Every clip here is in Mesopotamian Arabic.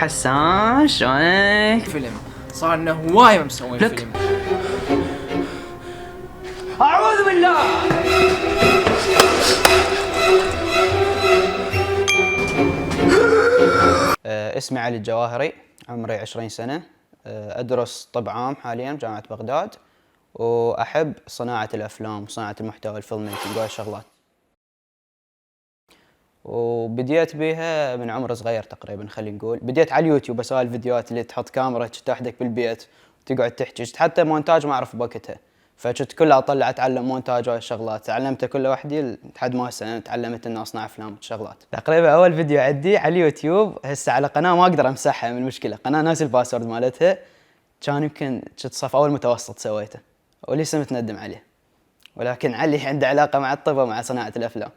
حسان شلونك؟ فيلم صار لنا هواي ما مسوين فيلم. أعوذ بالله. اسمي علي الجواهري، عمري 20 سنة. أدرس طب عام حاليا بجامعة بغداد، وأحب صناعة الأفلام وصناعة المحتوى الفيلم ميكينج وهالشغلات. وبديت بيها من عمر صغير تقريبا، خلينا نقول بديت على اليوتيوب اسوي الفيديوهات اللي تحط كاميرا وحدك بالبيت وتقعد تحكي. حتى مونتاج ما اعرف بوقتها، فكنت كلها اطلع اتعلم مونتاج وهالشغلات، تعلمتها كلها وحدي لحد ما هسه تعلمت اني اصنع افلام وشغلات. تقريبا اول فيديو عندي على اليوتيوب هسه على قناه ما اقدر امسحها من المشكله، قناه ناسي الباسورد مالتها، كان يمكن كنت صف اول متوسط سويته ولسه متندم عليه، ولكن علي عنده علاقه مع الطب ومع صناعه الافلام.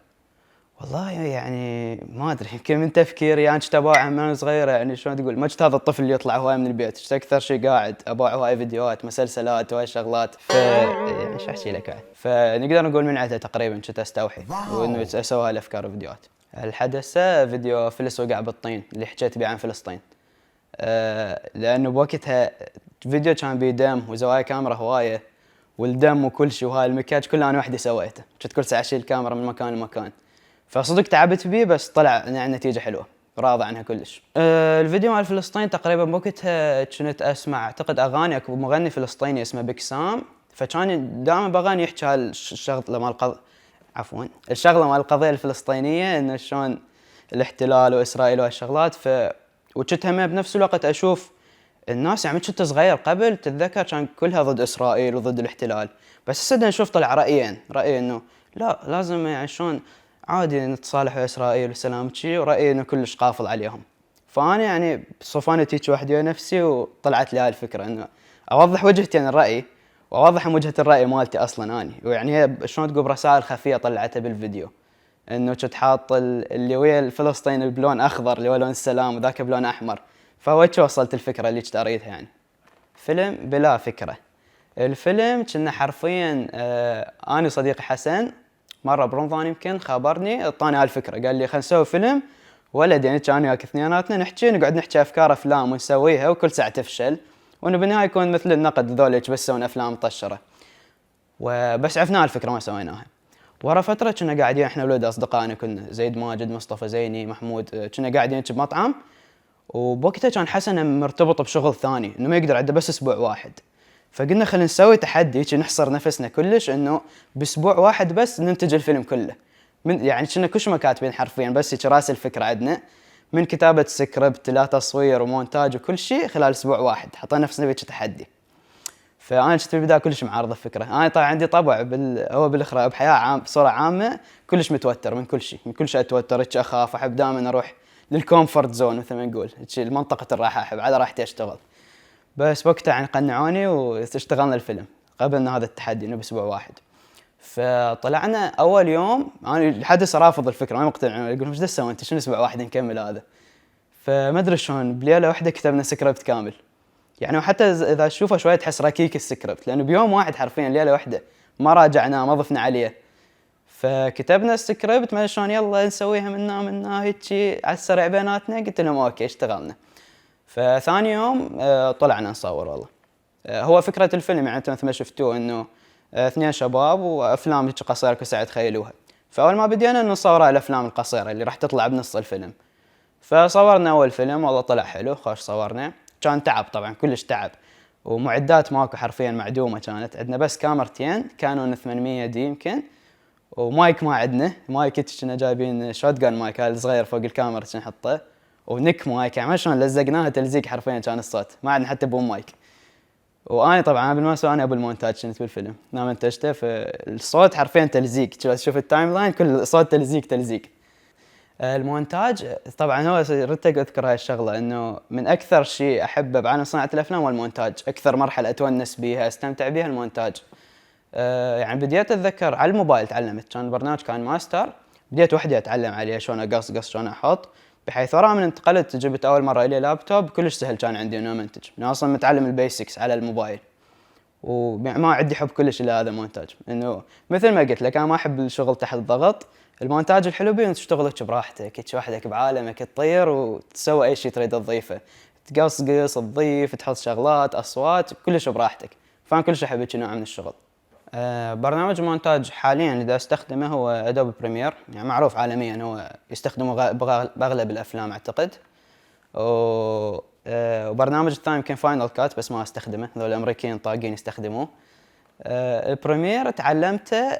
والله يعني ما ادري، يمكن من تفكيري يعني كنت اباوع من وانا صغير، يعني شلون تقول، ما كنت هذا الطفل اللي يطلع هواي من البيت، كنت اكثر شيء قاعد اباوع هواي فيديوهات مسلسلات وهاي الشغلات. يعني ايش احكي لك بعد، فنقدر نقول من عدها تقريبا كنت استوحي وانه اسوي هاي الافكار وفيديوهات. الحدث فيديو فلس وقع بالطين اللي حكيت بيه عن فلسطين. لانه بوقتها فيديو كان بيه دم وزوايا كاميرا هوايه والدم وكل شيء، وهاي المكياج كله انا وحدي سويته، كنت كل ساعه اشيل الكاميرا من مكان لمكان. فصدق تعبت بيه بس طلع يعني نتيجة حلوة، راضي عنها كلش. الفيديو مال فلسطين تقريبا بوقتها كنت اسمع اعتقد اغاني اكو مغني فلسطيني اسمه بيك سام، فكان دائما باغاني يحكي هالشغله مال الشغله مال القضيه الفلسطينيه، انه شلون الاحتلال واسرائيل وهالشغلات. وكنت هم بنفس الوقت اشوف الناس، يعني كنت صغير قبل تتذكر كان كلها ضد اسرائيل وضد الاحتلال، بس هسه نشوف طلع رايين، راي انه لا لازم يعني شلون عادي نتصالح مع اسرائيل وسلام شي، ورايي انه كلش قافل عليهم. فانا يعني صفانت هيك وحدي ويا نفسي وطلعت لي هاي الفكره انه اوضح وجهتين الراي واوضح من وجهه الراي مالتي اصلا اني، ويعني هي شلون تقول رسائل خفيه طلعتها بالفيديو، انه كنت حاط اللي ويا الفلسطيني بلون اخضر اللي هو لون السلام وذاك بلون احمر، فوجه وصلت الفكره اللي كنت اريدها. يعني فيلم بلا فكره. الفيلم كنا حرفيا انا وصديقي حسن مره برمضان يمكن خابرني اعطاني هالفكره، قال لي خلينا نسوي فيلم ولد، يعني كان وياك اثنيناتنا نحكي نقعد نحكي افكار افلام ونسويها وكل ساعه تفشل، وانه بالنهايه يكون مثل النقد ذوليك بس يسوون افلام مطشره. وبس عرفنا الفكره ما سويناها. ورا فتره كنا قاعدين احنا ولد اصدقائنا، كنا زيد ماجد مصطفى زيني محمود، كنا قاعدين بمطعم، وبوقتها كان حسن مرتبط بشغل ثاني انه ما يقدر عنده بس اسبوع واحد، فقلنا خلينا نسوي تحدي نحصر نفسنا كلش انه باسبوع واحد بس ننتج الفيلم كله. من يعني كنا كلش ما كاتبين حرفيا، بس هيك راس الفكره عندنا، من كتابه سكريبت لا تصوير ومونتاج وكل شيء خلال اسبوع واحد، حطينا نفسنا بهيك تحدي. فانا كنت بالبدايه كلش معارض الفكره، انا طبعا عندي طبع هو بالاخراج بحياه بصوره عامه كلش متوتر من كل شيء، اتوتر هيك اخاف، احب دائما اروح للكومفورت زون مثل ما نقول، هيك منطقه الراحه، احب على راحتي اشتغل. بس وقتها يعني قنعوني واشتغلنا الفيلم، قبلنا هذا التحدي انه باسبوع واحد. فطلعنا اول يوم انا لحد هسه رافض الفكره، ما مقتنع، يقول ايش تسوي انت، شنو اسبوع واحد نكمل هذا؟ فما ادري شلون بليله واحده كتبنا سكريبت كامل، يعني وحتى اذا تشوفه شويه تحس ركيك السكريبت، لانه بيوم واحد حرفيا ليله واحده ما راجعناه ما ضفنا عليه. فكتبنا السكريبت ما شلون يلا نسويها منا هيك على السريع بيناتنا، قلت لهم اوكي اشتغلنا. فثاني يوم طلعنا نصور. والله هو فكرة الفيلم يعني انتم مثل ما شفتوه انه اثنين شباب وافلام هيك قصيرة كل ساعة تخيلوها. فاول ما بدينا نصور الافلام القصيرة اللي راح تطلع بنص الفيلم. فصورنا اول فيلم والله طلع حلو خوش صورنا، كان تعب طبعا كلش تعب، ومعدات ماكو حرفيا معدومة، كانت عندنا بس كاميرتين كانون 800 دي يمكن، ومايك ما عندنا، مايك كنا جايبين شوت جان مايك هذا الصغير فوق الكاميرا نحطه، ونك مايك يعني ما شلون لزقناها تلزيق حرفيا كان الصوت، ما عندنا حتى بوم مايك. وانا طبعا قبل ما اسوي انا ابو المونتاج كنت بالفيلم، نام انتجته، فالصوت حرفيا تلزيق، تشوف التايم لاين كل صوت تلزيق. المونتاج طبعا هو ردت اذكر هاي الشغله، انه من اكثر شيء احبه بعالم صناعه الافلام والمونتاج، اكثر مرحله اتونس بيها استمتع بيها المونتاج. يعني بديت اتذكر على الموبايل تعلمت، كان البرنامج كان ماستر، بديت وحدي اتعلم عليه شلون اقص شلون احط، بحيث ورا من انتقلت جبت اول مره الي لابتوب كلش سهل كان عندي انه منتج، انا اصلا متعلم البيسكس على الموبايل، وما عندي حب كلش الى هذا المونتاج، انه مثل ما قلت لك انا ما احب الشغل تحت ضغط، المونتاج الحلو بيه تشتغلك براحتك، هيك وحدك بعالمك تطير وتسوي اي شيء تريد تضيفه، تقصقص تضيف تحط شغلات اصوات كلش براحتك. فانا كلش احب هيك نوع من الشغل. برنامج مونتاج حاليا اللي دا استخدمه هو ادوبي بريمير، يعني معروف عالميا، هو يستخدمه باغلب الافلام اعتقد. وبرنامج الثاني يمكن فاينل كات بس ما استخدمه، هذول الامريكيين طاقين يستخدموه. البريمير تعلمته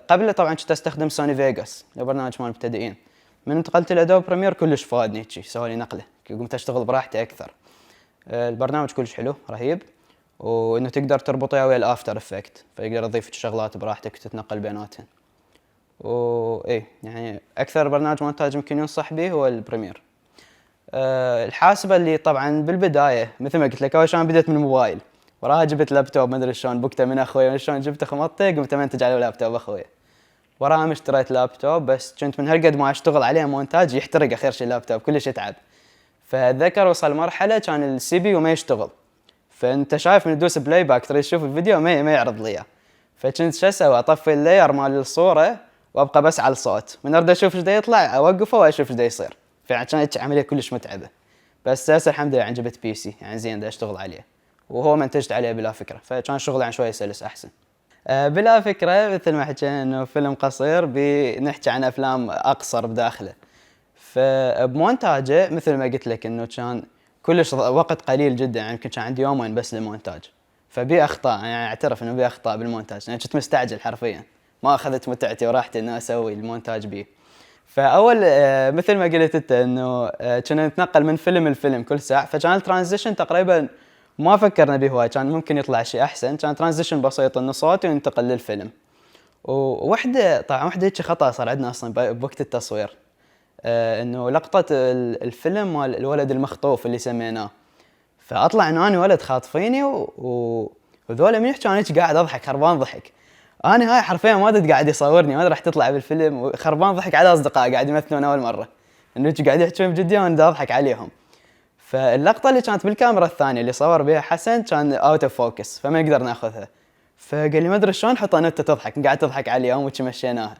قبل طبعا كنت استخدم سوني فيغاس، برنامج مال المبتدئين. من انتقلت لادوبي بريمير كلش فادني، هيك سوى لي نقله، قمت اشتغل براحتي اكثر. البرنامج كلش حلو رهيب، وانه تقدر تربطه ويا الافتر افكت، فيقدر يضيف شغلات براحتك وتتنقل بيناتهم. وايه يعني اكثر برنامج مونتاج يمكن ينصح به هو البريمير. الحاسبه اللي طبعا بالبدايه مثل ما قلت لك اول شلون بديت من الموبايل، وراها جبت لابتوب ما ادري شلون بوقته من اخوي، من شلون جبته خمطته قمت منتج عليه لابتوب اخوي. وراها اشتريت لابتوب بس كنت من هالقد ما اشتغل عليه مونتاج يحترق اخر شيء اللابتوب كلش يتعب. فاتذكر وصل مرحله كان السي بي يو ما يشتغل، فانت شايف من تدوس بلاي باك تريد تشوف الفيديو ما يعرض لي اياه. فكنت شو اسوي؟ اطفي اللاير مال الصوره وابقى بس على الصوت، من اريد اشوف ايش دا يطلع اوقفه واشوف ايش دا يصير. فكانت عمليه كلش متعبه. بس هسه الحمد لله يعني جبت بي سي يعني زين دا اشتغل عليه، وهو منتجت عليه بلا فكره، فكان شغله عن شويه سلس احسن. بلا فكره مثل ما حكينا انه فيلم قصير بنحكي عن افلام اقصر بداخله. فبمونتاجه مثل ما قلت لك انه كان كلش وقت قليل جدا، يعني يمكن كان عندي يومين بس للمونتاج. فبي اخطاء، يعني اعترف انه بي اخطاء بالمونتاج، يعني كنت مستعجل حرفيا، ما اخذت متعتي وراحتي انه اسوي المونتاج بيه. فاول مثل ما قلت انت انه كنا نتنقل من فيلم لفيلم كل ساعه، فكان الترانزيشن تقريبا ما فكرنا به هواي، كان ممكن يطلع شيء احسن. كان ترانزيشن بسيط انه صوتي وننتقل للفيلم. ووحده طبعا وحده هيك خطا صار عندنا اصلا بوقت التصوير، انه لقطه الفيلم مال الولد المخطوف اللي سميناه، فاطلع انه انا ولد خاطفيني وذولا من يحكوا انا هيك قاعد اضحك خربان ضحك. انا هاي حرفيا ما ادري قاعد يصورني، ما ادري راح تطلع بالفيلم وخربان ضحك على اصدقاء قاعد يمثلون اول مره، انه هيك قاعد يحكون بجديه وانا اضحك عليهم. فاللقطه اللي كانت بالكاميرا الثانيه اللي صور بها حسن كان اوت اوف فوكس فما نقدر ناخذها. فقال لي ما ادري شلون حط انت تضحك، قاعد تضحك عليهم وشي مشيناها.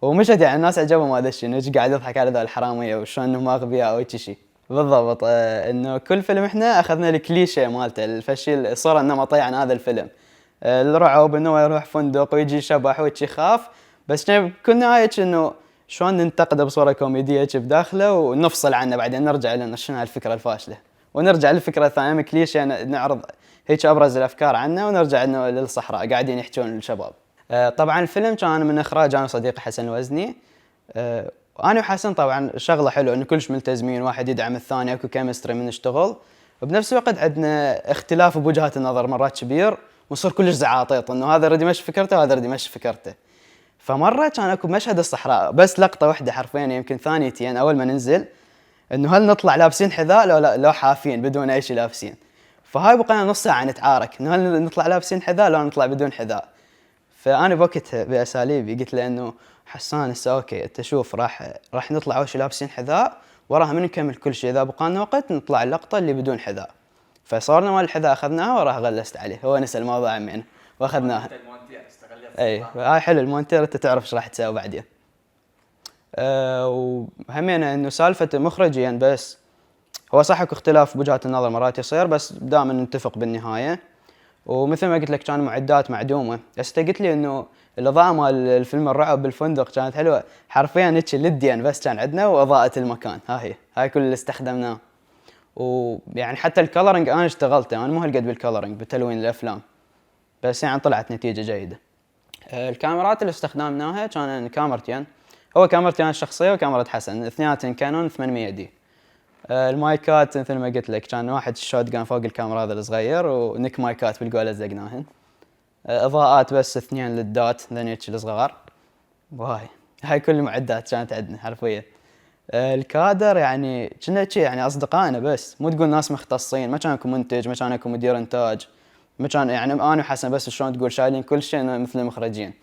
ومشت يعني الناس عجبهم هذا الشيء، انه قاعد يضحك على ذا الحراميه وشلون انهم اغبياء او شيء. بالضبط انه كل فيلم احنا اخذنا الكليشيه مالته، الفشل الصوره النمطيه عن هذا الفيلم. الرعب انه يروح فندق ويجي شبح ويجي يخاف، بس كنا هيك انه شلون ننتقده بصوره كوميديه بداخله ونفصل عنه، بعدين نرجع لنا شنو الفكره الفاشله ونرجع للفكره الثانيه كليشيه، نعرض هيك ابرز الافكار عنه ونرجع انه للصحراء قاعدين يحكون للشباب. طبعا الفيلم كان من اخراج انا وصديقي حسن الوزني. انا وحسن طبعا شغله حلوه انه كلش ملتزمين، واحد يدعم الثاني، اكو كيمستري من نشتغل، وبنفس الوقت عندنا اختلاف بوجهات النظر مرات كبير، ونصير كلش زعاطيط انه هذا يريد يمشي فكرته وهذا يريد يمشي فكرته. فمره كان اكو مشهد الصحراء بس لقطه واحده حرفيا يمكن ثانيتين اول ما ننزل، انه هل نطلع لابسين حذاء لو حافين بدون اي شيء لابسين. فهاي بقينا نص ساعه نتعارك انه هل نطلع لابسين حذاء لو نطلع بدون حذاء. فانا بوقتها باساليبي قلت له انه حسان هسه اوكي انت شوف راح نطلع اول شيء لابسين حذاء، وراها من نكمل كل شيء، اذا بقى لنا وقت نطلع اللقطه اللي بدون حذاء. فصارنا مال الحذاء اخذناها وراح غلست عليه، هو نسى الموضوع عمين واخذناها. اي هاي حلو المونتير، انت تعرف ايش راح تسوي بعدين. وهمينا انه سالفه مخرجيا بس هو صح اكو اختلاف بوجهات النظر مرات يصير، بس دائما نتفق بالنهايه. ومثل ما قلت لك كان معدات معدومه، بس انت قلت لي انه الاضاءه مال الفيلم الرعب بالفندق كانت حلوه، حرفيا هيك للدين بس كان عندنا واضاءه المكان، هاي كل اللي استخدمناه. ويعني حتى الكلرنج انا اشتغلته، انا مو هالقد بالكلرنج بتلوين الافلام، بس يعني طلعت نتيجه جيده. الكاميرات اللي استخدمناها كان كاميرتين، هو كاميرتين الشخصيه وكاميرا حسن، اثنيناتن كانون 800 دي. المايكات مثل ما قلت لك كان واحد شوت جان فوق الكاميرا هذا الصغير، ونك مايكات بالقوه لزقناهن. اضاءات بس اثنين للدات ذنيتش الصغار، هاي كل المعدات كانت عندنا حرفيا. الكادر يعني كنا شي يعني اصدقائنا بس، مو تقول ناس مختصين، ما كان اكو منتج، ما كان اكو مدير انتاج، ما كان يعني انا وحسن بس شلون تقول شايلين كل شيء مثل المخرجين.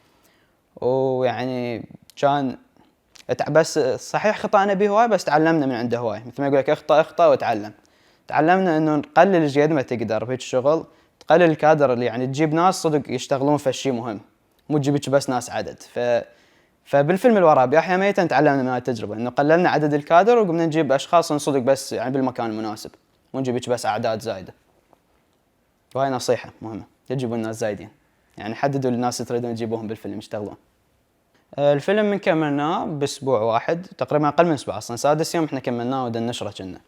ويعني كان بس صحيح خطأنا به هواي، بس تعلمنا من عنده هواي، مثل ما يقول لك اخطأ وتعلم. تعلمنا انه نقلل قد ما تقدر بهيك الشغل، تقلل الكادر اللي يعني تجيب ناس صدق يشتغلون في شيء مهم، مو تجيب بس ناس عدد. فبالفيلم اللي وراه بيحيى ميتا تعلمنا من التجربه انه قللنا عدد الكادر وقمنا نجيب اشخاص نصدق بس يعني بالمكان المناسب، مو نجيب بس اعداد زايده. وهاي نصيحه مهمه، لا تجيبون الناس زايدين، يعني حددوا الناس اللي تريدون تجيبوهم بالفيلم يشتغلون. الفيلم من كملناه باسبوع واحد تقريبا، اقل من اسبوع اصلا، سادس يوم احنا كملناه ودنا نشره كنا.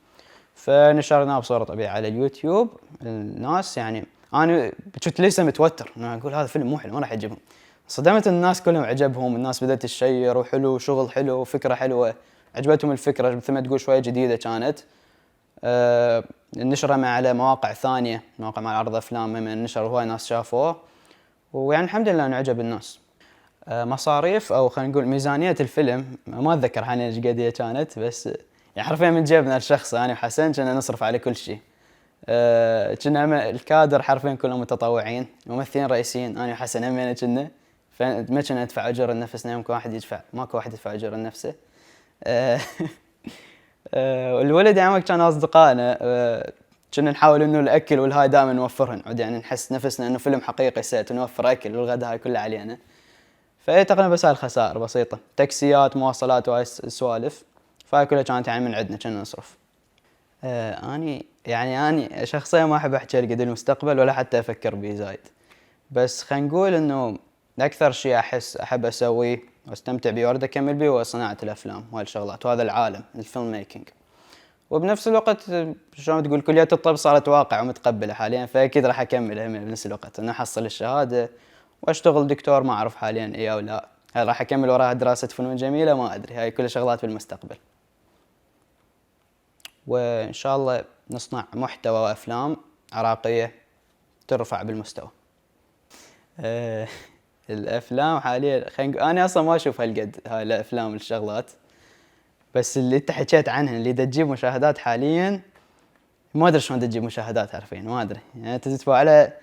فنشرناه بصوره طبيعيه على اليوتيوب. الناس يعني انا كنت لسه متوتر انه اقول هذا فيلم مو حلو ما راح يعجبهم. صدمت الناس كلهم عجبهم، الناس بدأت تشير وحلو شغل حلو فكره حلوه، عجبتهم الفكره مثل ما تقول شويه جديده كانت. نشره على مواقع ثانيه، مواقع مع عرض افلام من النشر وهواي ناس شافوه، ويعني الحمد لله انه عجب الناس. مصاريف او خلينا نقول ميزانيه الفيلم ما اتذكر حاليا ايش قد هي كانت، بس يعني حرفيا من جيبنا الشخص انا وحسن كنا نصرف على كل شيء. كنا الكادر حرفيا كلهم متطوعين، ممثلين رئيسيين انا وحسن همينه كنا، فما كنا ندفع اجور لنفسنا، يمكن واحد يدفع، ماكو واحد يدفع اجور لنفسه. والولد يعني كان اصدقائنا، كنا نحاول انه الاكل والهاي دائما نوفرهن، يعني نحس نفسنا انه فيلم حقيقي سيت ونوفر اكل والغداء هاي كله علينا. فهي تقريبا بس هاي الخسائر بسيطه، تاكسيات مواصلات وهاي السوالف، فهاي كلها كانت يعني من عندنا كنا نصرف. اني شخصيا ما احب احكي قد المستقبل ولا حتى افكر به زايد، بس خلينا نقول انه اكثر شيء احب اسويه واستمتع به واريد اكمل به هو صناعه الافلام وهالشغلات وهذا العالم الفيلم ميكينج. وبنفس الوقت شلون تقول كلية الطب صارت واقع ومتقبله حاليا، فاكيد راح اكملها بنفس الوقت انه احصل الشهاده واشتغل دكتور، ما اعرف حاليا اي او لا. هل راح اكمل وراها دراسه فنون جميله ما ادري، هاي كلها شغلات بالمستقبل. وإن شاء الله نصنع محتوى وأفلام عراقية ترفع بالمستوى. الأفلام حاليا أنا أصلا ما أشوف هالقد هاي الأفلام والشغلات، بس اللي أنت حكيت عنها اللي تجيب مشاهدات حاليا ما أدري شلون تجيب مشاهدات حرفيا، ما أدري يعني أنت تدفع على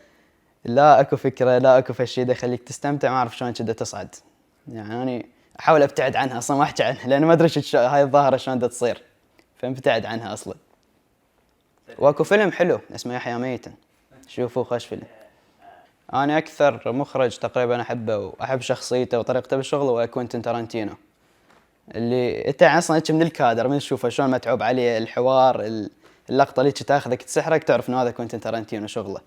لا أكو فكرة لا أكو فشي ده يخليك تستمتع، ما أعرف شلون كده تصعد. يعني أنا أحاول أبتعد عنها أصلا ما أحكي عنها لأن ما أدري هاي الظاهرة شلون ده تصير، فمبتعد عنها أصلا. واكو فيلم حلو اسمه يحيى ميتا، شوفوا خوش فيلم. انا اكثر مخرج تقريبا احبه واحب شخصيته وطريقته بالشغل هو كوينتين تارانتينو، اللي انت اصلا من الكادر من تشوفه شلون متعوب عليه الحوار، اللقطه اللي تاخذك تسحرك تعرف انه هذا كوينتين تارانتينو شغله.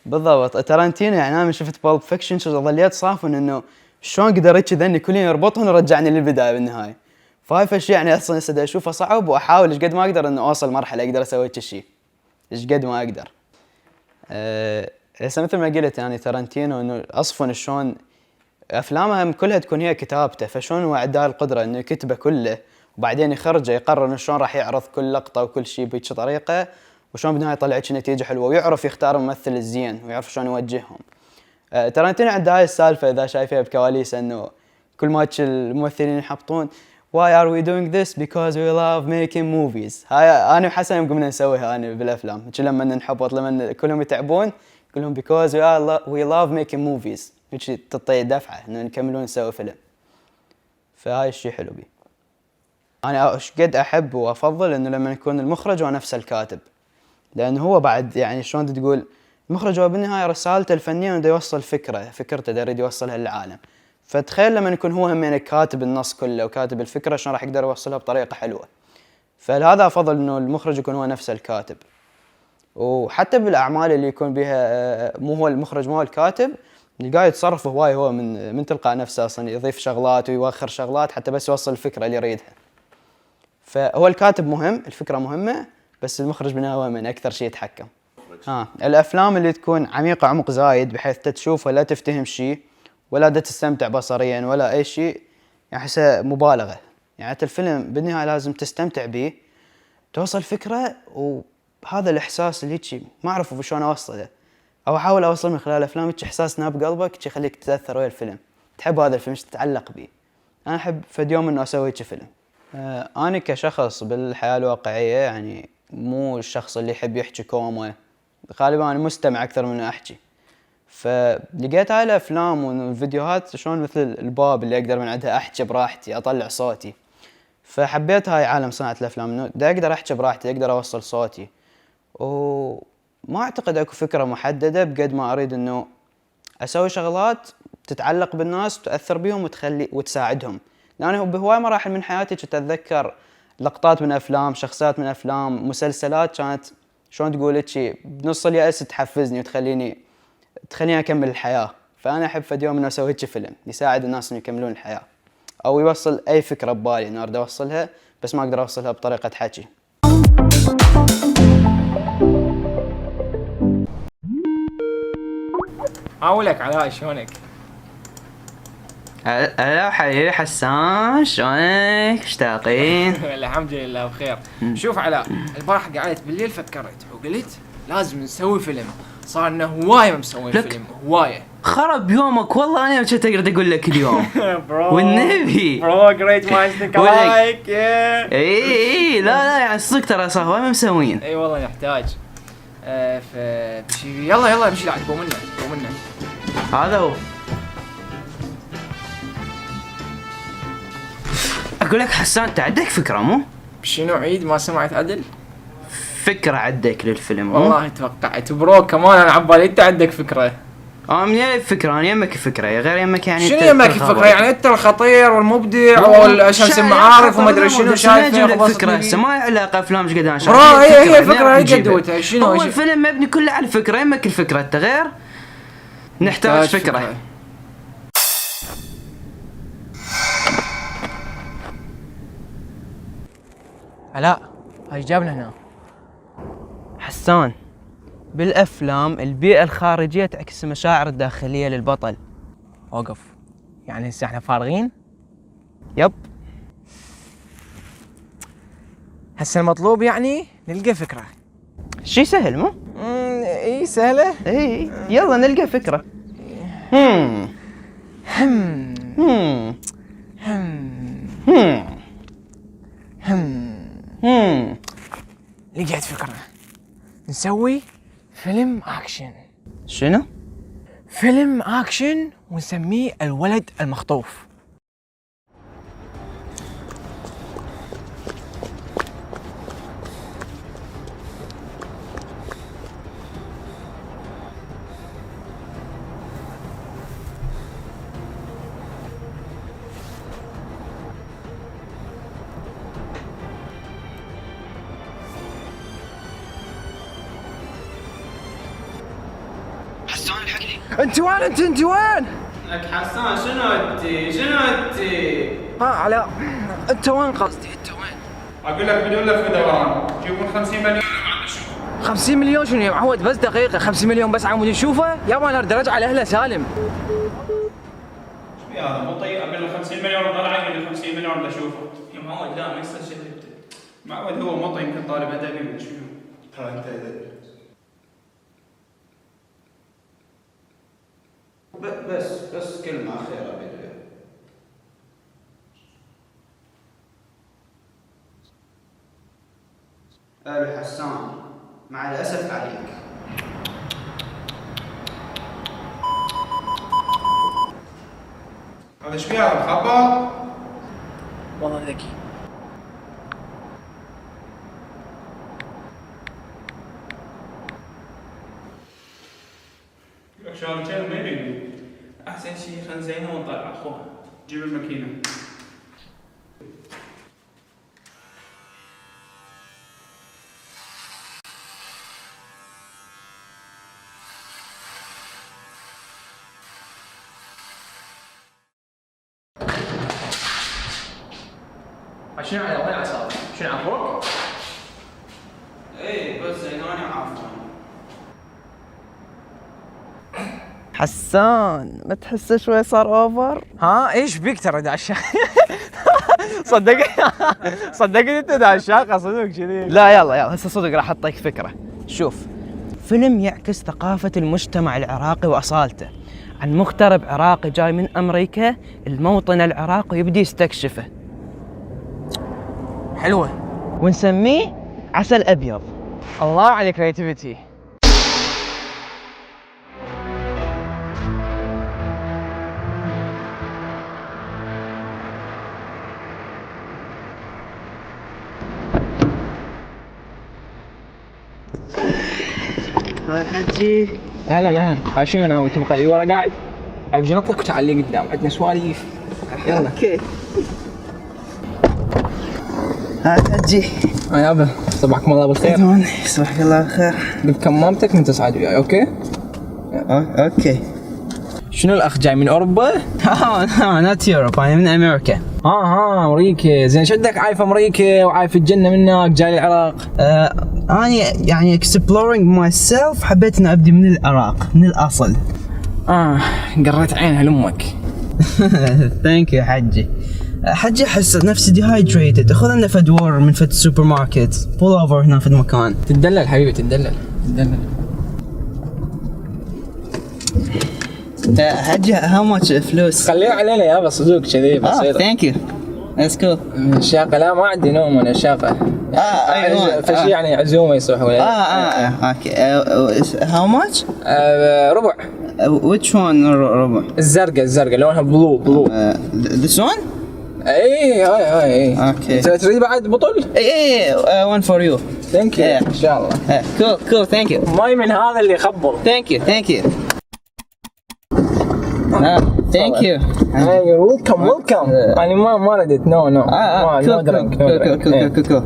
بالضبط تارانتينو، يعني انا من شفت بالب فيكشن ظليت صافن انه شلون قدر ذني كلهم يربطهم ورجعني للبدايه بالنهايه. فهاي فشي يعني اصلا هسه اشوفه صعب واحاول ايش قد ما اقدر انه اوصل مرحله اقدر اسوي هالشيء ايش قد ما اقدر. هسه مثل ما قلت يعني تارانتينو انه اصفن شلون افلامها كلها تكون هي كتابته، فشلون هو عنده القدره انه يكتبه كله وبعدين يخرجه يقرر انه شلون راح يعرض كل لقطه وكل شيء بهيك طريقه، وشلون بالنهايه يطلع لك نتيجه حلوه ويعرف يختار الممثل الزين ويعرف شلون يوجههم. تارانتينو عنده هاي السالفه اذا شايفها بكواليس انه كل ما الممثلين يحطون Why are we doing this? Because we love making movies. هاي أنا وحسن قمنا نسويها أنا بالأفلام، لما نحبط لما كلهم يتعبون كلهم because we love making movies، هيك تعطي دفعة إنه نكملون نسوي فيلم. فهاي الشيء حلو بي. أنا إيش قد أحب وأفضل إنه لما يكون المخرج هو نفس الكاتب، لأنه هو بعد يعني شلون تقول المخرج هو بالنهاية رسالته الفنية إنه يوصل فكرته ده يريد يوصلها للعالم. فتخيل لما يكون هو همين كاتب النص كله وكاتب الفكرة شلون راح يقدر يوصلها بطريقة حلوة. فلهذا أفضل إنه المخرج يكون هو نفس الكاتب. وحتى بالأعمال اللي يكون بها مو هو المخرج مو هو الكاتب، اللي قاعد يتصرف هواي هو من تلقاء نفسه أصلا يضيف شغلات ويوخر شغلات حتى بس يوصل الفكرة اللي يريدها. فهو الكاتب مهم، الفكرة مهمة، بس المخرج بالنهاية هو من أكثر شيء يتحكم. الأفلام اللي تكون عميقة عمق زايد بحيث تشوفها لا تفتهم شيء ولا دا تستمتع بصريا ولا اي شيء، يعني احسها مبالغه. يعني الفيلم بالنهايه لازم تستمتع به، توصل فكره وهذا الاحساس اللي هيك ما اعرف شلون اوصله او احاول اوصله من خلال افلام، هيك احساس ناب قلبك يخليك تتاثر ويا الفيلم، تحب هذا الفيلم تتعلق به. انا احب فد يوم انه اسوي هيك فيلم. انا كشخص بالحياه الواقعيه يعني مو الشخص اللي يحب يحكي كومه، غالبا انا مستمع اكثر من احكي. فلقيت هاي الافلام والفيديوهات شلون مثل الباب اللي اقدر من عندها احكي براحتي اطلع صوتي. فحبيت هاي عالم صناعه الافلام انه دا اقدر احكي براحتي اقدر اوصل صوتي، وما اعتقد اكو فكره محدده بقد ما اريد انه اسوي شغلات تتعلق بالناس وتاثر بهم وتساعدهم. لأن هو بهواي مراحل من حياتي كنت أتذكر لقطات من أفلام، شخصيات من أفلام، مسلسلات كانت شلون تقول شي بنص اليأس تحفزني وتخليني أكمل الحياة. فأنا أحب فد يوم إنه أسوي هيك فيلم يساعد الناس إنه يكملون الحياة أو يوصل أي فكرة ببالي إنه أريد أوصلها بس ما أقدر أوصلها بطريقة حكي. عاولك علاء شلونك؟ هلا حبيبي حسان، شلونك؟ مشتاقين؟ الحمد لله بخير. شوف علاء، البارحة قعدت بالليل فكرت وقلت لازم نسوي فيلم. صار لنا هواية ما مسوين فيلم، هواية. خرب يومك والله، انا كنت اقدر اقول لك اليوم. والنبي برو جريت مايندز ثينك الايك. اي لا يعني صدق ترى صار هواي ما مسوين. اي والله نحتاج. يلا امشي لعب، قوم منا. هذا هو. اقول لك حسان، انت عندك فكرة مو؟ شنو عيد ما سمعت عدل؟ فكرة عندك للفيلم مو؟ والله توقعت برو كمان انا عبالي انت عندك فكرة. من الفكرة، انا يمك الفكرة يا غير يمك يعني. شنو يمك الفكرة؟ يعني انت الخطير والمبدع والشمس المعارف وما ادري شنو شايف الفكرة هسه ما علاقة افلام ايش قد انا شايف. برو هي الفكرة هي قدوتها. شنو هو الفيلم مبني كله على الفكرة، يمك الفكرة انت غير نحتاج فكرة. علاء ايش جابنا هنا؟ حسان، بالأفلام البيئة الخارجية تعكس المشاعر الداخلية للبطل. وقف، يعني هسه احنا فارغين؟ يب. هسه المطلوب يعني نلقى فكرة. شي سهل مو؟ اي سهلة. اي يلا نلقى فكرة. لقيت فكرة، نسوي فيلم اكشن. شنو؟ فيلم اكشن ونسميه الولد المخطوف. حسان الحقني. انت وين؟ لك حسان، شنو انت؟ علاء انت وين قصدي؟ انت وين؟ اقول لك بدون لف ودوران، جيبون 50 مليون وما نشوف. 50 مليون شنو يا معود؟ بس دقيقة، 50 مليون بس عمود نشوفه؟ يابا انا اريد ارجع لاهله سالم. يا هذا مو طيب، اقول له 50 مليون طلع يقول لي 50 مليون بدي اشوفه. يا معود لا ما يصير شيء. معود هو مو طيب، يمكن طالب ادبي ولا شنو. ترى انت ادبي. بس كلمة أخيرة بدي. أبي حسان، مع الأسف عليك. هذا ايش فيها مخبر؟ والله ذكي. لك شغله كذا ما يبي. احسن شيء خلينا نزينها ونطلع اخوها. جيب الماكينه. شنو على وين عصابة؟ شنو عفوك؟ اي بس زيناني وعافوني. حسان، ما تحس شوي صار اوفر؟ ها ايش بيك ترى دعشاق؟ صدقني انت دعشاق صدق كذي. لا يلا هسه صدق راح اعطيك فكرة. شوف، فيلم يعكس ثقافة المجتمع العراقي وأصالته، عن مغترب عراقي جاي من أمريكا الموطن العراقي ويبدي يستكشفه. حلوة. ونسميه عسل أبيض. الله على كرياتيفيتي. هاي حجي. لا شنو ناوي تبقى لي ورا قاعد؟ ابي جنطك وتعلي قدام، عندنا سواليف. يلا. اوكي. حجي يابا صباحكم الله بالخير. تمام صباحك الله بالخير. قلت كمامتك من تصعد وياي اوكي؟ اوكي. شنو الاخ جاي من اوروبا؟ نوت يوروب انا من امريكا. امريكا زين شدك عايف امريكا وعايف الجنه منك جاي العراق؟ انا يعني exploring myself حبيت اني ابدي من العراق من الاصل. قريت عينها لامك. ثانك يو حجي احس نفسي ديهايدريتد. خذ لنا فدور من فد سوبر ماركت بول اوفر هنا في المكان. تدلل حبيبي تدلل. حجي هاو ماتش فلوس؟ خليها علينا يابا صدوق كذي بسيطه. ثانك يو ليتس جو. الشاقه لا ما عندي نوم انا الشاقه. فشي يعني عزومه يصح ولا اوكي. هاو ماتش؟ ربع. which one ربع؟ الزرقاء لونها بلو. this one؟ اي اوكي. تريد بعد بطل؟ اي one for you. ثانك يو ان شاء الله. cool thank you. ماي من هذا اللي يخبل. thank you thank you ويلكم يعني ما ردت نو cool.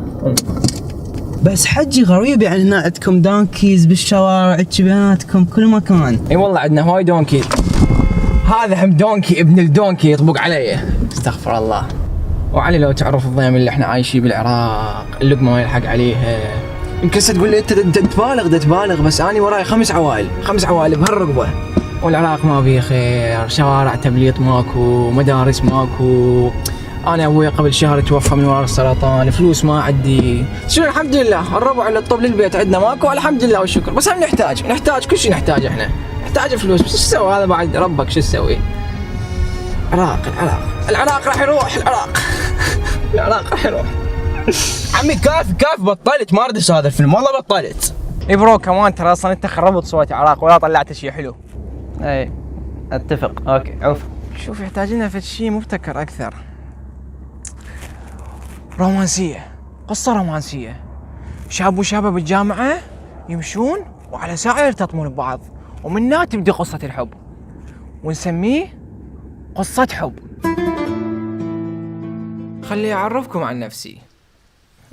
بس حجي غريب يعني هنا عندكم دونكيز بالشوارع بيناتكم كل مكان. اي والله عندنا هواي دونكي. هذا هم دونكي ابن الدونكي يطبق علي. استغفر الله. وعلي لو تعرف الضيم اللي احنا عايشين بالعراق اللقمه ما يلحق عليها. يمكن تقول لي انت تبالغ بس اني وراي 5 عوائل بهالرقبه. والعراق ما بيه خير، شوارع تبليط ماكو، مدارس ماكو. انا ابوي قبل شهر توفى من وراء السرطان، فلوس ما عندي. شو الحمد لله الربع اللي الطب للبيت عندنا ماكو، الحمد لله والشكر. بس هم نحتاج كل شيء نحتاج احنا. نحتاج فلوس بس ايش تسوي هذا بعد ربك شو تسوي؟ العراق راح يروح العراق راح يروح. عمي كاف بطلت ما اريد هذا الفيلم والله بطلت. اي برو كمان ترى اصلا انت خربت صوتي عراق ولا طلعت شيء حلو. اي اتفق اوكي عوف. شوف يحتاج لنا في شيء مبتكر اكثر. قصة رومانسية. شاب وشابة بالجامعة يمشون وعلى ساعة يرتطمون ببعض ومن هنا تبدي قصة الحب ونسميه قصة حب. خلي أعرفكم عن نفسي.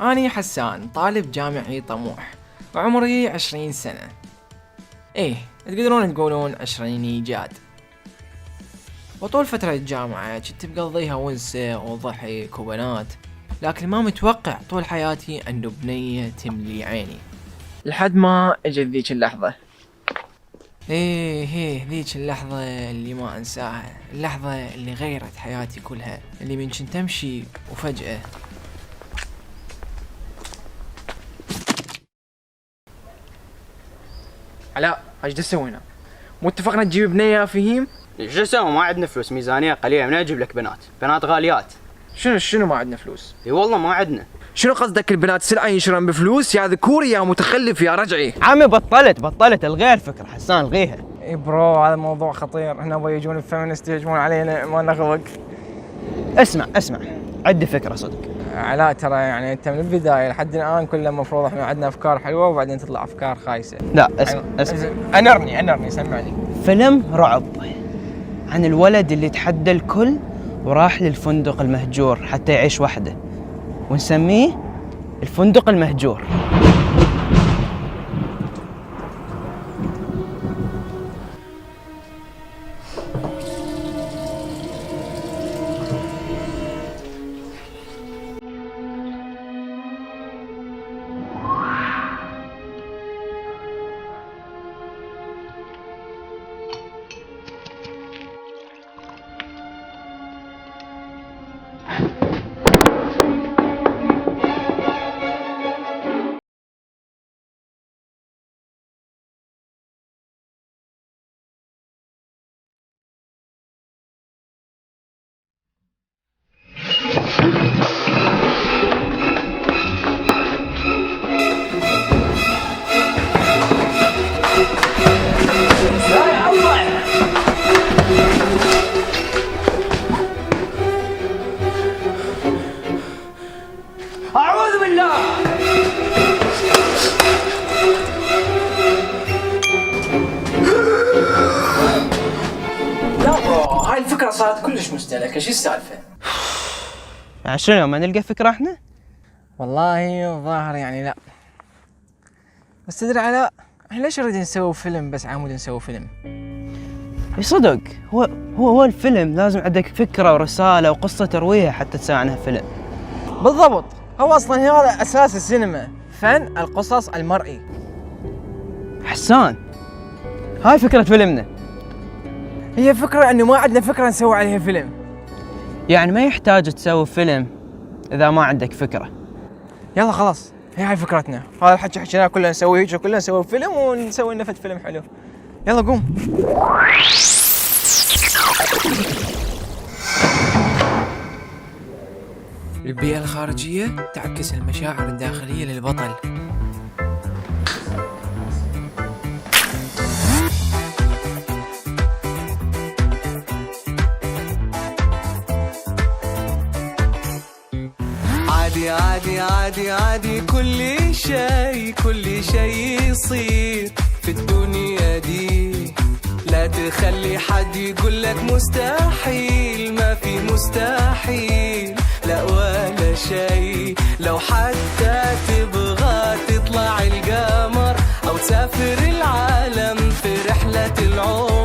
أنا حسان طالب جامعي طموح وعمري 20 سنة. تقدرون تقولون 20 جاد. وطول فترة الجامعة كنت بقضيها ونسة وضحك وبنات، لكن ما متوقع طول حياتي أنه بنية تملي عيني لحد ما اجت ذيك اللحظة. ذيك اللحظة اللي ما انساها، اللحظة اللي غيرت حياتي كلها، اللي من كنت امشي وفجأة علاء ايش تسوي هنا؟ مو اتفقنا تجيب بنية فهيم؟ شو اسوي ما عندنا فلوس، ميزانية قليلة، من اجيب لك بنات غاليات. شنو ما عندنا فلوس؟ اي والله ما عندنا. شنو قصدك البنات سلعة ينشرون بفلوس؟ يا ذكوري يا متخلف يا رجعي. عمي بطلت الغيها الفكرة حسان الغيها. اي برو هذا موضوع خطير، هنا بيجون الفيمنست يهجمون علينا ما نخوق. اسمع عندي فكرة صدق. علاء ترى يعني انت من البداية لحد الان كله المفروض احنا عندنا افكار حلوة وبعدين تطلع افكار خايسة. لا اسمع. انرني سمعني. فيلم رعب عن الولد اللي تحدى الكل وراح للفندق المهجور حتى يعيش وحده، ونسميه الفندق المهجور. أعوذ بالله. لا برو هاي الفكرة صارت كلش مستهلكة، شو السالفة؟ شنو ما نلقى فكرة احنا؟ والله الظاهر يعني لا، بس تدري علاء، احنا ليش نريد نسوي فيلم بس عمود نسوي فيلم؟ صدق هو الفيلم لازم عندك فكرة ورسالة وقصة ترويها حتى تسوي عنها فيلم. بالضبط، هو اصلا هذا اساس السينما، فن القصص المرئي. حسان، هاي فكرة فيلمنا. هي فكرة انه ما عندنا فكرة نسوي عليها فيلم. يعني ما يحتاج تسوي فيلم إذا ما عندك فكرة. يلا خلاص، هاي فكرتنا، هذا الحكي حكيناه كلنا نسويه هيك، كلنا نسوي فيلم ونسوي لنا فيلم حلو. يلا قوم. البيئة الخارجية تعكس المشاعر الداخلية للبطل. عادي عادي عادي عادي، كل شيء يصير في الدنيا دي. لا تخلي حد يقولك مستحيل، ما في مستحيل لا ولا شيء. لو حتى تبغى تطلع القمر أو تسافر العالم في رحلة العمر،